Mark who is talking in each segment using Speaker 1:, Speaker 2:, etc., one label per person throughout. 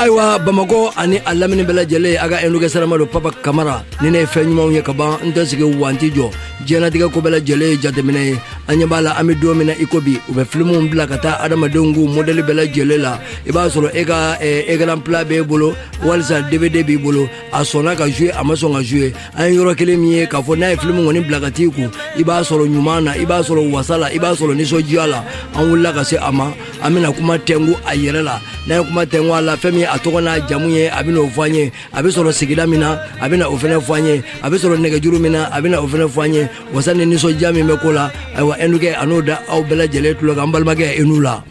Speaker 1: Ayiwa, Bamakɔ ani a lamini bɛɛ lajɛlen, a ka Ɛndukɛ Sarama don, Papa Kamara. Ni ne ye fɛn ɲumanw ye ka ban, n tɛ sigi wanti jɔ. Diɲɛlatigɛ ko bɛɛ lajɛlen ye jateminɛ ye. An ɲɛ b'a la, an bɛ don min na i ko bi, u bɛ filimuw bila ka taa adamadenw k'u modèle bɛɛ lajɛlen la. I b'a sɔrɔ e ka écran plat b'e bolo, walisa DVD b'i bolo, a sɔnna ka jouer, a ma sɔn ka jouer. An ye yɔrɔ kelen min ye k'a fɔ n'a ye filimu kɔni bila ka t'i kun, i b'a sɔrɔ ɲuman na, i b'a sɔrɔ wasa la, i b'a sɔrɔ nisɔndiya la. An wulila ka se a ma, an bɛna kuma tɛnku a yɛrɛ la. N'a ye kuma tɛnku a la, fɛn min a tɔgɔ n'a jamu ye, a bɛna o fɔ an ye. A bɛ sɔrɔ sigida min na, a bɛna o fana fɔ an ye. A bɛ sɔrɔ nɛgɛjuru min na, a bɛna o fana fɔ an ye. Wasa ni nisɔndiya min bɛ ko la, ayiwa, Ɛndukɛ, a n'o da aw bɛɛ lajɛlen tulo kan. An balimakɛ, i n'u la.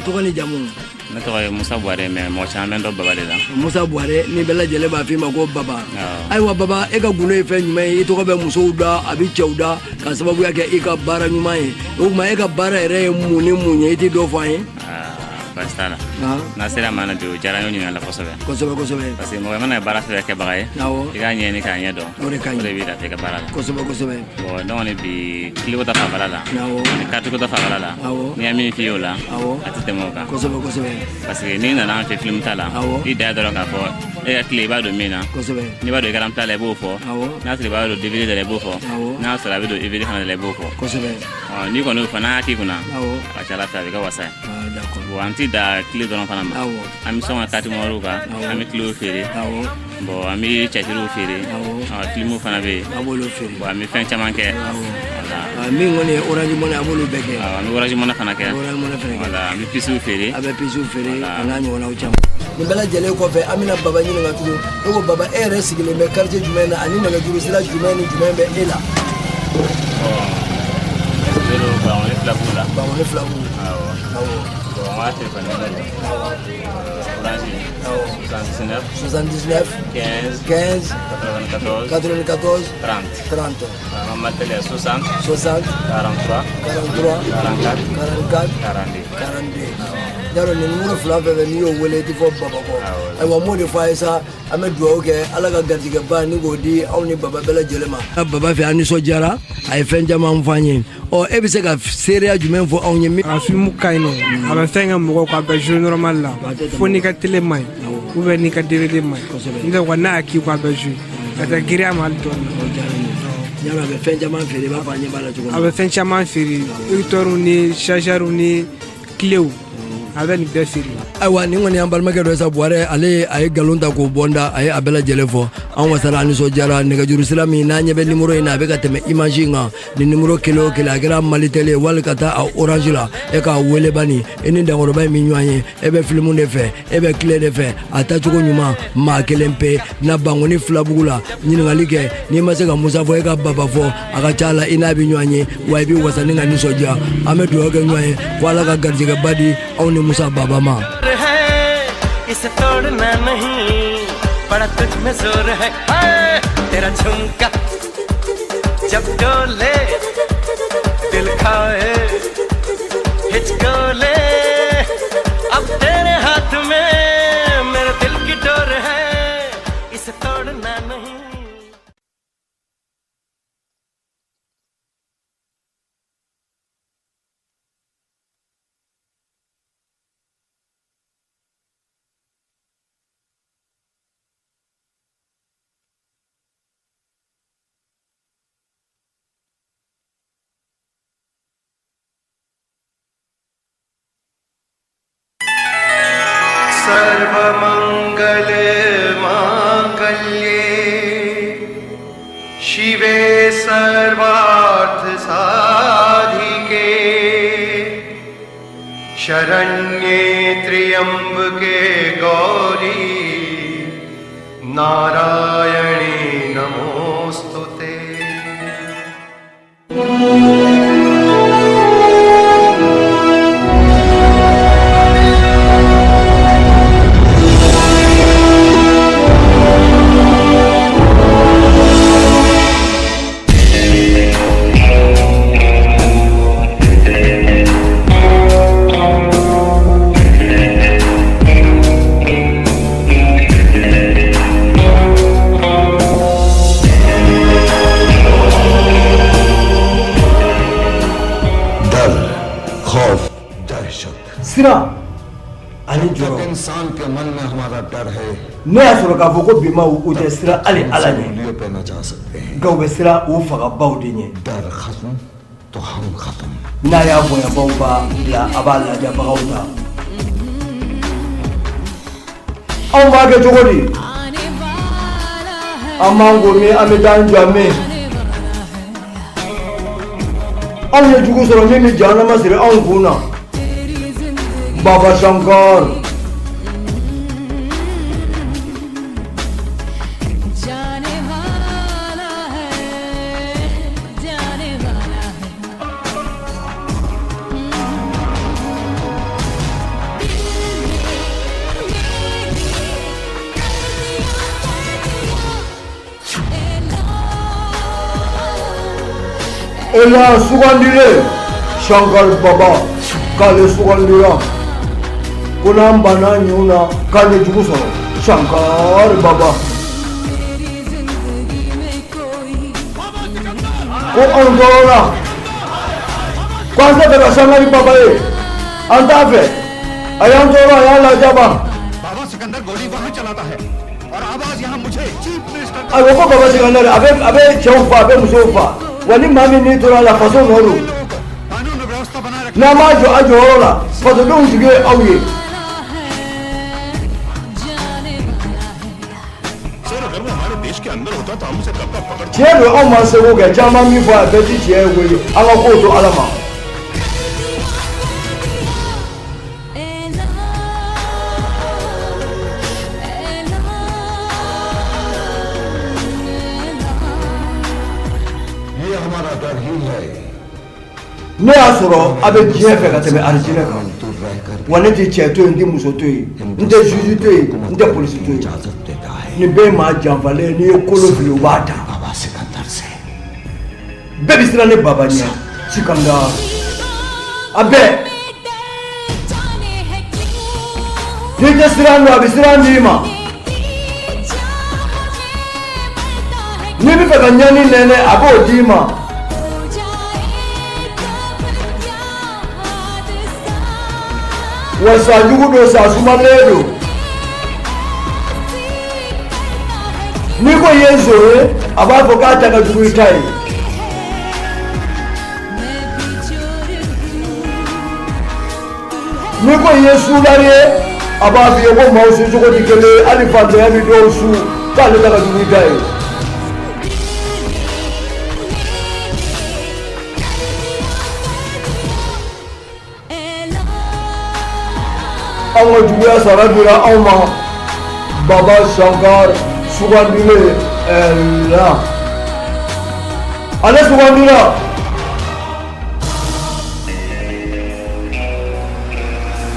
Speaker 1: Tɔgɔ ni jamu?
Speaker 2: Ne tɔgɔ ye Musa Buware, mais mɔgɔ caman bɛ n dɔn Baba de la.
Speaker 1: Musa Buware, ni bɛɛ lajɛlen b'a f'i ma ko Baba. Ayiwa Baba, e ka gundo ye fɛn jumɛn ye? I tɔgɔ bɛ musow da, a bɛ cɛw da, ka sababuya kɛ i ka baara ɲuman ye. O tuma, e ka baara yɛrɛ ye mun ni mun ye? I tɛ dɔ fɔ an ye?
Speaker 2: Baasi t'a la. N'a sera ma na bi, o diyara n ye, ɲininkali la kosɛbɛ.
Speaker 1: Kosɛbɛ kosɛbɛ.
Speaker 2: Parce que mɔgɔ mana baara fɛn kɛbaga ye, i k'a ɲɛɲini k'a ɲɛ dɔn.
Speaker 1: O de ka ɲi.
Speaker 2: O de b'i lafiya i ka baara la.
Speaker 1: Kosɛbɛ kosɛbɛ.
Speaker 2: Bon, ne kɔni bi, kiliko ta fanfɛla la ani karitiko ta fanfɛla la, n'i ye min f'i ye o la, a tɛ tɛmɛ o kan.
Speaker 1: Kosɛbɛ kosɛbɛ.
Speaker 2: Parce que n'i nana an fɛ filimu ta la, i dan ye dɔrɔn k'a fɔ e ka clé i b'a don min na. N'i b'a don écran plat la, i b'o fɔ. N'a sɔrɔ i b'a don DVD la, i b'o fɔ. N'a sɔrɔ a bɛ don DVD fana la, i b'o fɔ. N'i kɔni y'o fɔ, n'a y'a k'i kunna, a ka ca Ala fɛ, a bɛ kɛ wasa ye. Bon, an ti da clé dɔrɔn fana ma. An bɛ sɔn ka carte mémoire kan, an bɛ cléw feere. Bon, an bɛ cɛtiriw feere, filimuw fana bɛ yen. Bon, an bɛ fɛn caman kɛ.
Speaker 1: Min kɔni ye Orange Money, a b'olu bɛɛ kɛ.
Speaker 2: An bɛ Orange Money fana kɛ. Voilà, an bɛ puces feere.
Speaker 1: A bɛ puces feere, a n'a ɲɔgɔnnaw caman. Nin bɛɛ lajɛlen kɔfɛ, an bɛna Baba ɲininka tugun. Ne ko Baba, e yɛrɛ sigilen bɛ quartier jumɛn na, ani nɛgɛjuru sira jumɛn ni jumɛn bɛ e la?
Speaker 2: Ne sigilen don Bankoni Filabugu la.
Speaker 1: Bankoni Filabugu.
Speaker 2: Awɔ. Bon, n ka téléphone numéro, Orange, 79
Speaker 1: 79
Speaker 2: 15
Speaker 1: 15
Speaker 2: 94
Speaker 1: 94
Speaker 2: 30.
Speaker 1: 30.
Speaker 2: N ka Malitel ye 60
Speaker 1: 60
Speaker 2: 43
Speaker 1: 43
Speaker 2: 44
Speaker 1: 44
Speaker 2: 42.
Speaker 1: 42. Yarɔ, nin numéro fila fɛn fɛn, n'i y'o wele, i ti fɔ Baba kɔ. Ayiwa, n b'o de fɔ a ye sa. An bɛ dugawu kɛ, Ala ka garijɛgɛba ni k'o di aw ni Baba bɛɛ lajɛlen ma. Baba fɛ, an nisɔndiyara, a ye fɛn caman fɔ an ye. Ɔ, e bɛ se ka seereya jumɛn fɔ anw ye?
Speaker 3: A filimu ka ɲi nɔ, a bɛ fɛn kɛ mɔgɔw kan, a bɛ jouer normal la, fo n'i ka télé man ɲi ou bien n'i ka DVD man ɲi. N tɛ wa, n'a y'a k'i kun, a bɛ jouer, a tɛ girinya ma hali dɔɔni.
Speaker 1: Yarɔ, a bɛ fɛn caman feere, i b'a fɔ an ɲɛ b'a la cogo
Speaker 3: A
Speaker 1: min.
Speaker 3: bɛ fɛn caman feere, écouteur ni chargeur ni cléw, a bɛ nin bɛɛ feere.
Speaker 1: Ayiwa, nin kɔni y'an balimakɛ dɔ ye sa, Buwarɛ. Ale a ye nkalon ta k'o bɔ n da, a ye a bɛɛ lajɛlen fɔ. An wasara, an nisɔndiyara. Nɛgɛjuru sira min n'an ɲɛ bɛ nimoro in na, a bɛ ka tɛmɛ image in kan, ni nimoro kelen o kelen, a kɛra Malitel ye wali ka taa a Orange la, e k'a wele bani, e ni dankɔrɔba in min ɲɔgɔn ye. E bɛ filimu de fɛ, e bɛ clé de fɛ, a tacogo ɲuman, maa kelen pe na Bankoni Filabugu la. Ɲininkali kɛ, n'i ma se ka Musa fɔ, e ka Baba fɔ, a ka ca la i n'a bɛ ɲɔgɔn ye, wa i bɛ wasa ni ka nisɔndiya. An bɛ dugawu kɛ ɲɔgɔn ye ko Ala ka garijɛgɛba di aw ni Musa Baba ma.
Speaker 4: इसे तोड़ना नहीं, बड़ा तुझ में जोर है। हाय, तेरा झुमका जब डोले, दिल खाए हिचकोले। अब तेरे हाथ में मेरे दिल की डोर है, इसे तोड़ना नहीं। सर्वमंगल मांगल्ये शिवे सर्वार्थ साधिके शरण्ये त्र्यंबके गौरी नारायणी नमोस्तुते।
Speaker 5: डर, खौफ, दहशत,
Speaker 1: siran ani ani jɔrɔ. Ne y'a sɔrɔ k'a fɔ ko bi maaw u tɛ siran hali Ala ɲɛ, nka u bɛ siran u fagabaw de ɲɛ. N'a y'a bonyabaw ba bila, a b'a lajabagaw ta. Anw b'a kɛ cogo di? An b'an ko min, an bɛ taa an jɔ min? Anw ye jugu sɔrɔ min bɛ jahanama siri anw kun na. Baba Shankar. Ela sugandilen Shankar Baba k'ale sugandira ko n'an banna ɲinw na k'an ye jugu sɔrɔ Shankar Baba ko anw tɔɔrɔla ko an tɛ fɛ ka Shankar Baba ye, an t'a fɛ, a y'an tɔɔrɔ, a y'an lajaba. Ayiwa, ko Baba Sikandar a bɛ cɛw fa, a bɛ musow fa, wa ni maa min n'i tora a la, faso nɔ don. N'an m'a jɔ a jɔyɔrɔ la, fasodenw jigi ye aw ye. Tiɲɛ don, anw m'an seko kɛ, caman min fɔ a bɛɛ ti tiɲɛ ye koyi. An ka kow to Ala ma. Ne y'a sɔrɔ a bɛ diɲɛ fɛ ka tɛmɛ alijinɛ kan. Wa ne tɛ cɛ to yen, n tɛ muso to yen, n tɛ juge to yen, n tɛ polisi to yen. Nin bɛɛ ye maa janfalen. N'i ye kolo fili, u b'a ta. Bɛɛ bɛ siran ne Baba ɲɛ Sikandar, a bɛɛ. N'i tɛ siran dɔn, a bɛ siran d'i ma. N'i bɛ fɛ ka ɲani nɛnɛ, a b'o d'i ma. Wa sa jugu don, sa sumalen don. N'i ko i ye zon ye, a b'a fɔ k'a ta ka jugu i ta ye. N'i ko i ye sudari ye, a b'a f'i ye ko maaw su cogo tɛ kelen ye, hali fantanya bɛ dɔw su, k'ale ta ka jugu i ta ye. Anw ka juguya sara dira anw ma. Baba Shankar sugandilen la, ale sugandira.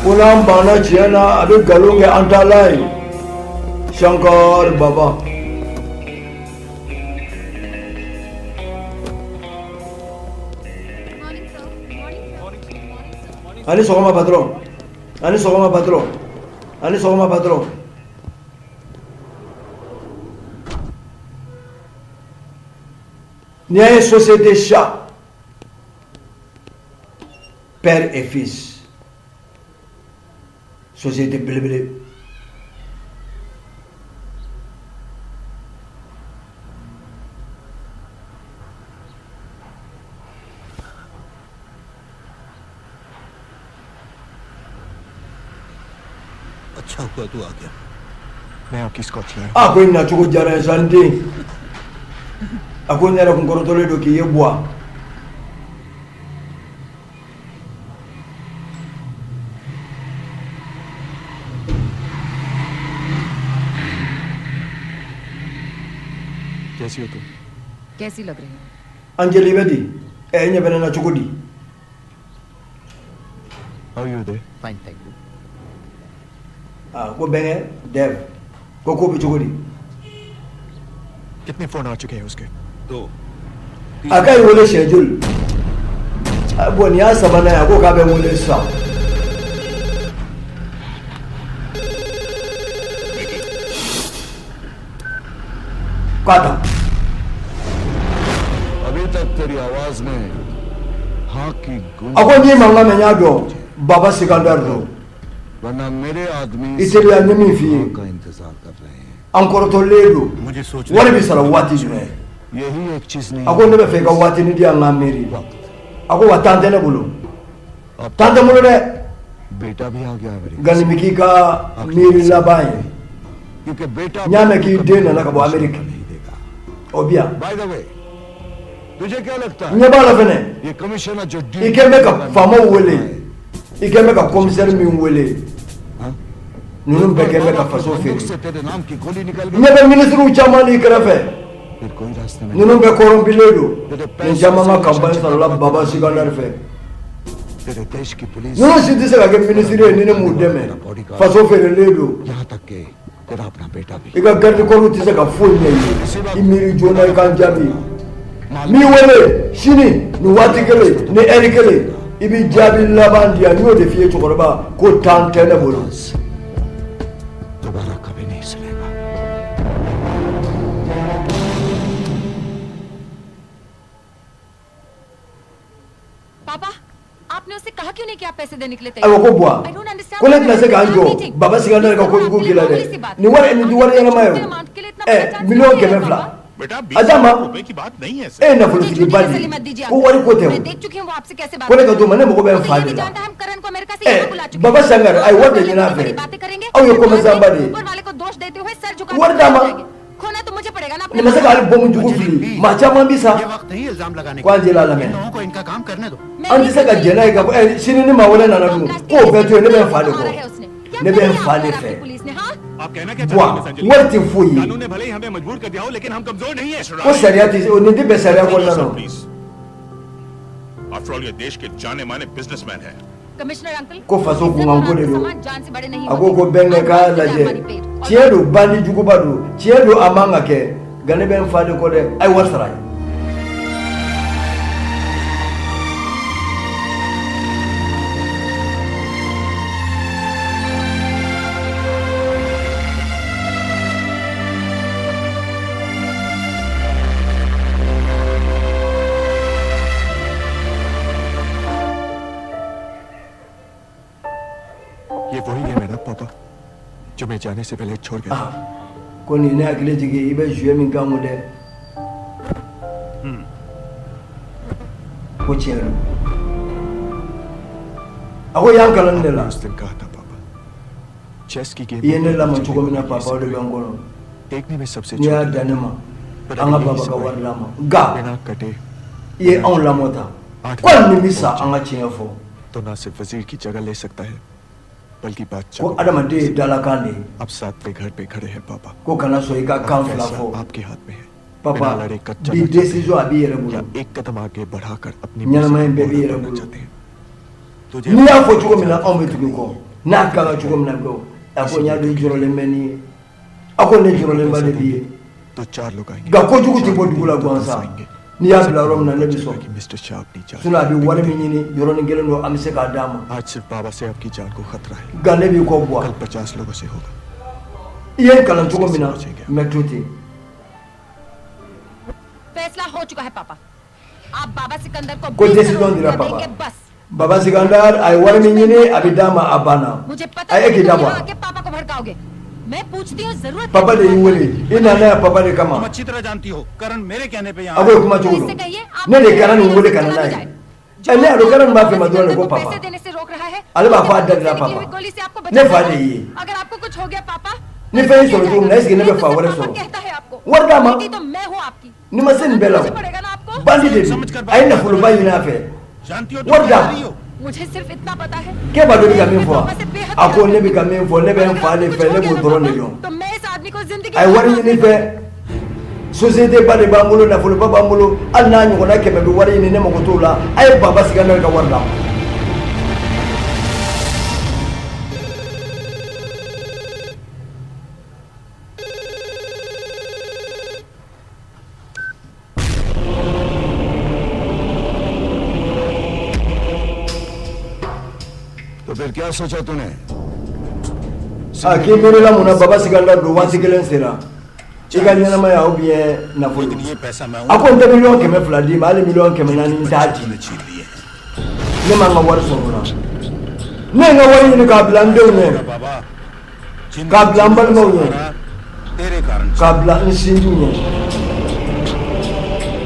Speaker 1: Ko n'an banna tiɲɛ na, a bɛ nkalon kɛ an taalan ye. Shankar Baba. Ani sɔgɔma patron, ani sɔgɔma patron, ani sɔgɔma patron. N'i y'a ye société chat père et fils, société belebele.
Speaker 5: अच्छा हुआ तू आ गया। मैं आपकी स्कॉच लाया।
Speaker 1: A ko i nacogo diyara n ye sa, n den. A ko n yɛrɛ kun kɔrɔtɔlen don k'i ye buwa.
Speaker 5: कैसी हो तुम?
Speaker 6: कैसी लग रही हूँ?
Speaker 1: Anjali, bɛ di? Ɛ, e ɲɛ bɛ ne na cogo di?
Speaker 5: How you there?
Speaker 7: Fine, thank you.
Speaker 1: Aa, ko bɛnkɛ Dev, ko ko bɛ cogo di?
Speaker 5: कितने फोन आ चुके हैं उसके?
Speaker 7: दो।
Speaker 1: A ka i wele siɲɛ joli? Ah, bon, nin y'a sabanan ye. A ko k'a bɛ n wele sisan k'a ta.
Speaker 5: अभी तक तेरी आवाज में हाँ की गूंज
Speaker 1: A ko n'i mankan mɛn, n y'a dɔn Baba Sikandar don.
Speaker 5: वरना मेरे आदमी
Speaker 1: I teliya, n ye min f'i ye.
Speaker 5: का इंतजार कर रहे हैं।
Speaker 1: An kɔrɔtɔlen don. Wari bɛ sara waati jumɛn?
Speaker 5: यही एक चीज नहीं।
Speaker 1: A ko ne bɛ fɛ i ka waatinin di yan n ka miiri. A ko wa temps tɛ ne bolo, temps tɛ n bolo dɛ.
Speaker 5: बेटा भी आ गया America.
Speaker 1: Nka nin bɛ k'i ka miiri laban ye.
Speaker 5: क्योंकि बेटा
Speaker 1: N y'a mɛn k'i den nana ka bɔ Amérique.
Speaker 5: नहीं देगा।
Speaker 1: O bi yan.
Speaker 5: By the way, तुझे क्या लगता
Speaker 1: N
Speaker 5: है
Speaker 1: ɲɛ b'a la fɛnɛ,
Speaker 5: ये कमिश्नर जो
Speaker 1: i kɛn bɛ ka faamaw wele, i kɛn bɛ ka commissaire min wele, ninnu bɛɛ kɛn bɛ ka faso feere.
Speaker 5: से तेरे नाम की गोली निकल
Speaker 1: N ɲɛ bɛ minisiriw caman n'i kɛrɛfɛ,
Speaker 5: फिर कोई रास्ते में
Speaker 1: ninnu bɛɛ corrompilen don. Nin caman ka campagne sarala Baba Sikandar fɛ.
Speaker 5: तेरे देश की police
Speaker 1: Ninnu si tɛ se ka kɛ minisiri ye ni ne m'u dɛmɛ. Faso feerelen don.
Speaker 5: यहाँ तक के तेरा अपना बेटा भी।
Speaker 1: I ka garde corps tɛ se ka foyi ɲɛ i ye. I miiri joona, i k'an jaabi. N b'i wele sini nin waati kelen ni heure kelen, i bɛ jaabi laban di yan. N y'o de f'i ye, cɛkɔrɔba, ko temps tɛ ne bolo.
Speaker 5: दोबारा कभी नहीं सुनेगा।
Speaker 6: पापा, आपने उससे कहा क्यों नहीं कि आप पैसे देने के लिए
Speaker 1: Ayiwa, ko Buwa,
Speaker 6: I don't understand.
Speaker 1: ko ne tɛna se k'an jɔ Baba Sikandar ka kojugu k'i la dɛ. Nin wari nin tɛ wari ɲɛnama ye o. Ɛ, 200,000,000
Speaker 7: बेटा,
Speaker 1: a d'a ma.
Speaker 7: रुपए की बात नहीं है।
Speaker 1: E ye nafolotigiba de ye, ko wari ko tɛ
Speaker 6: मैं
Speaker 1: o.
Speaker 6: देख चुकी हूँ वो आपसे कैसे बात
Speaker 1: Ko ne ka d'o ma, ne mago bɛ n fa
Speaker 6: ये
Speaker 1: de
Speaker 6: नहीं
Speaker 1: la.
Speaker 6: जानता हम करण को अमेरिका से
Speaker 1: Ɛ,
Speaker 6: यहाँ बुला चुके
Speaker 1: Baba
Speaker 6: हैं।
Speaker 1: Sangar a ye wari de ɲini a
Speaker 6: बड़ी
Speaker 1: fɛ.
Speaker 6: बातें करेंगे,
Speaker 1: Aw ye
Speaker 6: फिर बाद
Speaker 1: commerçant
Speaker 6: में
Speaker 1: ba de ye.
Speaker 6: ऊपर वाले को दोष देते हुए सर झुका
Speaker 1: Wari d'a ma.
Speaker 6: खोना तो मुझे पड़ेगा ना।
Speaker 1: Nin ma se ka hali bɔmu jugu fili, maa caman bi sa.
Speaker 8: ये वक्त नहीं इल्जाम लगाने
Speaker 1: Ko an jɛla a lamɛn.
Speaker 8: इन लोगों को इनका काम करने दो।
Speaker 1: An tɛ se ka jɛn n'a ye k'a fɔ ɛ sini ni maa wɛrɛ nana dun k'o bɛɛ to yen. Ne bɛ n fa de kɔ, ne bɛ n fa de fɛ.
Speaker 6: Police ने हाँ
Speaker 7: आप कहना क्या
Speaker 1: Buwa,
Speaker 7: चाहते हैं?
Speaker 1: Wari tɛ foyi ye.
Speaker 7: कानून ने भले ही हमें मजबूर कर दिया हो, लेकिन हम कमजोर नहीं है।
Speaker 1: Ko sariya tɛ o nin tɛ bɛn sariya kɔnɔna na o.
Speaker 7: Please, after all ये देश के जाने माने बिजनेसमैन हैं।
Speaker 6: Commissioner uncle,
Speaker 1: Ko faso kunkanko de don.
Speaker 6: जान से बड़े नहीं।
Speaker 1: A ko bɛnkɛ k'a lajɛ, tiɲɛ don, bandi juguba don, tiɲɛ don, a man ka kɛ, nka ne bɛ n fa de kɔ dɛ. A ye wari sara ye.
Speaker 9: ये वही गेम है ना पापा, जो मैं जाने से पहले छोड़ गया था।
Speaker 1: Ko nin ne hakili jigin i bɛ jouer min kan kun dɛ. Ko tiɲɛ don. A ko y'an kalan nin de la.
Speaker 9: उस दिन कहा था पापा, चेस की game
Speaker 1: I ye ne lamɔ cogo min na, papa, o de bɛ n kɔnɔ.
Speaker 9: देखने में सबसे
Speaker 1: N'i y'a
Speaker 9: छोटी
Speaker 1: dan ne ma, an ka baba ka wari d'a ma, nka
Speaker 9: बिना कटे
Speaker 1: i ye anw lamɔ ta ko hali ni bɛ sa, an ka tiɲɛ fɔ.
Speaker 9: तो ना सिर्फ वजीर की जगह ले सकता है, बल्कि बादशाह
Speaker 1: Ko
Speaker 9: को।
Speaker 1: adamaden ye dalakan de ye.
Speaker 9: अब सातवें घर पे खड़े हैं पापा।
Speaker 1: Ko kana sɔn i ka kan fila
Speaker 9: फैसला
Speaker 1: fɔ.
Speaker 9: आपके हाथ में है।
Speaker 1: Papa,
Speaker 9: बिना लड़े कच्चा
Speaker 1: bi
Speaker 9: चाहते हैं
Speaker 1: décision a b'i yɛrɛ bolo.
Speaker 9: या एक कदम आगे बढ़ाकर अपनी
Speaker 1: Ɲɛnamaya in
Speaker 9: मर्जी
Speaker 1: bɛɛ b'i
Speaker 9: का
Speaker 1: yɛrɛ
Speaker 9: बनना
Speaker 1: bolo.
Speaker 9: चाहते हैं।
Speaker 1: N'i y'a fɔ cogo min na, anw bɛ tugu i kɔ. N'a kan ka cogo min na, bɛ a ko n y'a dɔn i jɔrɔlen bɛ nin ye. A ko ne jɔrɔlenba de b'i ye.
Speaker 9: तो चार लोग आएंगे।
Speaker 1: Nka kojugu tɛ bɔ dugu la gansan. N'i y'a bila yɔrɔ min na, ne bɛ sɔn.
Speaker 9: कि मिस्टर शाह अपनी जान
Speaker 1: Sinon a bɛ wari min ɲini, yɔrɔnin kelen don, an bɛ se k'a d'a ma.
Speaker 9: आज सिर्फ बाबा से आपकी जान को खतरा है,
Speaker 1: Nka ne b'i kɔ, Buwa.
Speaker 9: कल 50 लोगों से होगा।
Speaker 1: I ye n kalan cogo min na, n bɛ to ten.
Speaker 6: फैसला हो चुका है पापा, आप बाबा सिकंदर को
Speaker 1: Ko
Speaker 6: 20
Speaker 1: décision
Speaker 6: crore
Speaker 1: dira
Speaker 6: रुपया
Speaker 1: papa.
Speaker 6: देंगे बस।
Speaker 1: Baba Sikandar a ye wari min ɲini, a bɛ d'a ma, a banna.
Speaker 6: मुझे पता
Speaker 1: A ye
Speaker 6: है
Speaker 1: k'i
Speaker 6: तुम
Speaker 1: da bɔ
Speaker 6: यहाँ
Speaker 1: a la.
Speaker 6: आके पापा को भड़काओगे। मैं पूछती हूँ जरूरत
Speaker 1: Papa de y'i wele, i nana yan papa de kama.
Speaker 8: तुम अच्छी तरह जानती हो, करण मेरे कहने पे
Speaker 1: A
Speaker 8: यहाँ
Speaker 1: ko ye kuma cogo
Speaker 6: इससे
Speaker 1: don.
Speaker 6: कहिए आप
Speaker 1: Ne de kɛra nin wele ka na n'a ye. Ɛ, ne y'a dɔn kɛra nin b'a fɛ ma dɔrɔn de ko papa.
Speaker 6: पैसे देने से रोक रहा है।
Speaker 1: Ale b'a fɔ a da de la
Speaker 6: निकली
Speaker 1: papa.
Speaker 6: हुई गोली से आपको
Speaker 1: Ne
Speaker 6: बचा
Speaker 1: fa de y'i ye.
Speaker 6: अगर आपको कुछ हो गया पापा,
Speaker 1: Ni fɛn y'i sɔrɔ cogo min na, est ce que ne bɛ fa wɛrɛ sɔrɔ?
Speaker 6: कहता है आपको
Speaker 1: Wari d'a ma.
Speaker 6: बेटी तो मैं हूँ आपकी।
Speaker 1: Ni ma se nin bɛɛ la
Speaker 6: मुझे
Speaker 1: o.
Speaker 6: पड़ेगा ना आपको।
Speaker 1: Bandi de don. A ye nafoloba ɲini a fɛ.
Speaker 8: जानती हो तुम
Speaker 1: Wari d'a
Speaker 8: क्या कर
Speaker 1: ma.
Speaker 8: रही हो।
Speaker 6: मुझे सिर्फ इतना पता है
Speaker 1: K'e b'a dɔn i bɛ ka min fɔ wa? A ko ne bɛ ka min fɔ, ne bɛ n fa de fɛ, ne b'o dɔrɔn de dɔn.
Speaker 6: तो मैं इस आदमी को जिंदगी
Speaker 1: A ye wari ɲini fɛ, société ba de b'an bolo, nafoloba b'an bolo, hali n'a ɲɔgɔnna 100 bɛ wari ɲini, ne mago t'o la. A ye Baba Sikandar ka wari d'a ma.
Speaker 5: तो फिर क्या सोचा तूने?
Speaker 1: A k'i miirila mun na? Baba Sikandar don, waati kelen sera i ka ɲɛnamaya ou bien nafolo.
Speaker 8: लेकिन ये पैसा मैं
Speaker 1: A ko n tɛ 200,000 d'i ma, hali 400,000 n t'a di.
Speaker 8: छीन लिए हैं।
Speaker 1: Ne man ka wari sɔrɔ o la. Ne ye n ka wari ɲini k'a bila n denw ɲɛ, k'a bila n balimaw ɲɛ, k'a bila n sinjiw ɲɛ.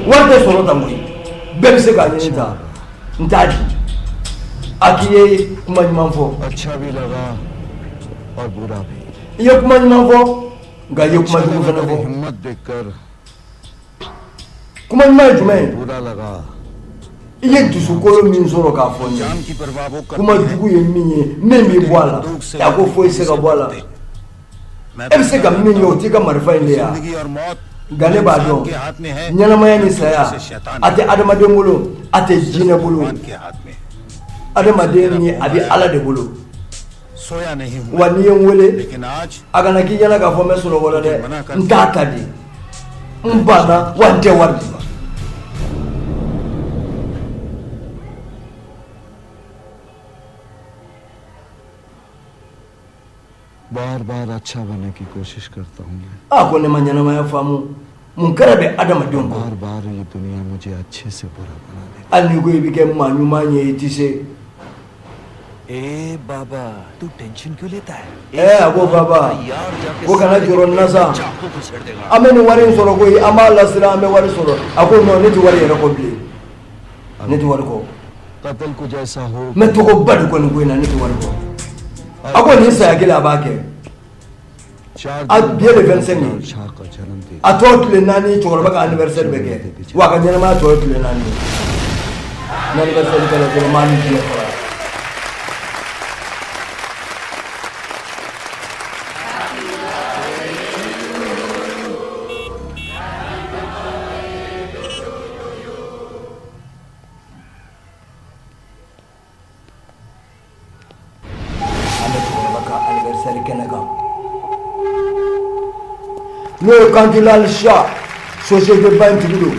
Speaker 1: Wari tɛ sɔrɔ tan koyi, bɛɛ bɛ se k'a ɲini ta. N t'a di a k'i ye kuma ɲuman fɔ. I ye kuma ɲuman fɔ, nka i ye kuma jugu fana fɔ. Kuma ɲuman ye jumɛn ye? I ye dusukolo min sɔrɔ k'a fɔ n ye. Kuma jugu ye min ye, min b'i bɔ a la, a ko foyi se ka bɔ a la. E bɛ se ka min kɛ, o t'i ka marifa in de ye wa? Nka ne b'a dɔn, ɲɛnamaya ni saya, a tɛ adamaden bolo, a tɛ jinɛ bolo. Adamaden ni a bɛ Ala de bolo. Wa n'i ye n wele, a kana k'i ɲɛna k'a fɔ n bɛ sunɔgɔ la dɛ. N t'a ta de, n banna, wa n tɛ wari d'i ma.
Speaker 9: बार बार अच्छा बनने की कोशिश करता हूँ मैं।
Speaker 1: A ko ne ma ɲɛnamaya faamu. Mun kɛra bɛ adamadenw kɔ?
Speaker 9: बार बार ये दुनिया मुझे अच्छे से बुरा बना देती।
Speaker 1: Hali n'i ko i bɛ kɛ maa ɲuman ye, i tɛ se.
Speaker 4: ए बाबा, तू टेंशन क्यों लेता है?
Speaker 1: Ɛ, a ko baba, ko kana jɔrɔ n na sa. An bɛ nin wari in sɔrɔ koyi, an b'a lasiran, an bɛ wari sɔrɔ. A ko non, ne tɛ wari yɛrɛ kɔ bilen, ne tɛ wari kɔ.
Speaker 9: कत्ल कुछ ऐसा हो।
Speaker 1: N bɛ tɔgɔba de kɔ nin ko in na, ne tɛ wari kɔ. A ko nin saya kelen, a b'a kɛ. A bi ye le 25 ye, a tɔ tile 4, cɛkɔrɔba ka anniversaire bɛ kɛ, wa a ka ɲɛnamaya tɔ ye tile 4 ye. Ni anniversaire kɛra dɔrɔn, maa min diɲɛ fɔra. An bɛ cɛkɔrɔba ka anniversaire kɛnɛ kan, n'o ye Kantilal Shah, société ba in tigi don,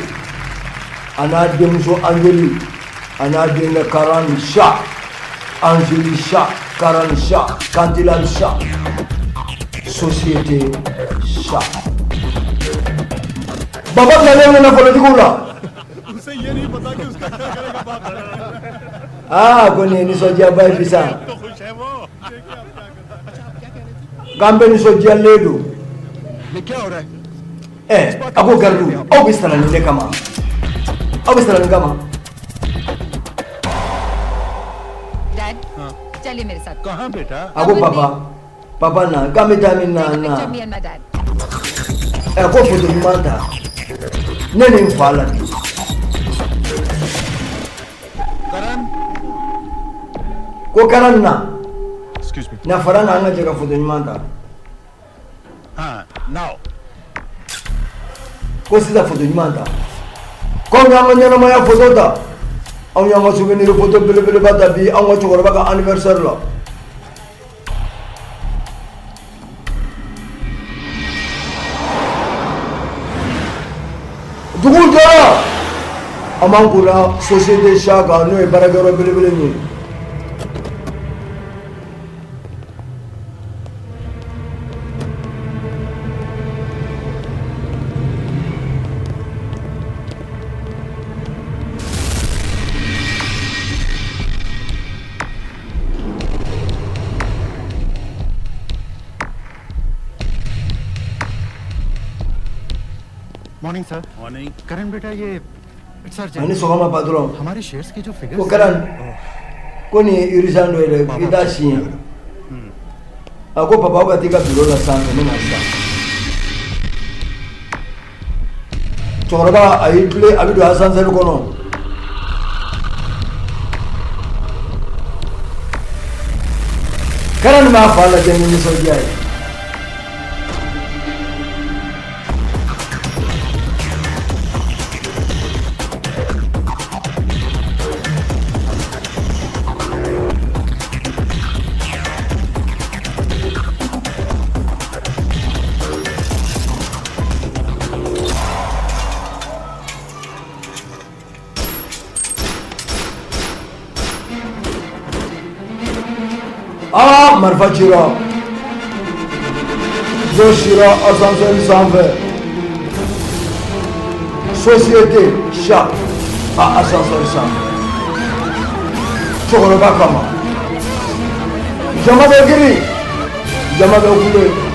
Speaker 1: a n'a denmuso Anjeli, a n'a denkɛ Karan Shah, Anjeli Shah, Karan Shah, Kantilal Shah, société Shah. Baba nalen bɛ nafolotigiw la. Aa, ko nin ye nisɔndiyaba ye bi sa, k'an bɛ nisɔndiyalen don. Ɛ, a ko garidiw, aw bɛ sara nin de kama, aw bɛ sara nin kama.
Speaker 6: Dad, चलिए मेरे साथ।
Speaker 8: कहाँ बेटा?
Speaker 1: A ko papa, papa na, k'an bɛ taa min na na.
Speaker 6: Me and my dad.
Speaker 1: Ɛ, ko foto ɲuman ta ne ni n fa la bi. Ko Karan na.
Speaker 9: Excuse me.
Speaker 1: Na fara na, an ka jɛ ka foto ɲuman ta.
Speaker 8: हाँ, now.
Speaker 1: Ko sisan foto ɲuman ta, k'anw y'an ka ɲɛnamaya foto ta, anw y'an ka souvenir foto belebeleba ta bi anw ka cɛkɔrɔba ka anniversaire la. Dugu jɔra, an b'an kunna société Shah kan, n'o ye baarakɛyɔrɔ belebele min ye.
Speaker 8: Morning sir. Morning. करण बेटा, ये sir.
Speaker 1: Ani sɔgɔma, patron.
Speaker 8: हमारे shares के जो figures.
Speaker 1: Ko Karan, ko nin ye urgent dɔ ye dɛ, i t'a signé. A ko papa, aw ka t'i ka bureau la sanfɛ, n bɛ na sisan. Cɛkɔrɔba a y'i tilen, a bɛ don ascenseur kɔnɔ. Karan b'a fa lajɛ ni nisɔndiya ye. Aa, marifa cira, dɔ sira ascenseur sanfɛ, société Shah a ascenseur sanfɛ, cɛkɔrɔba kama. Jama bɛ girin, jama bɛ kule.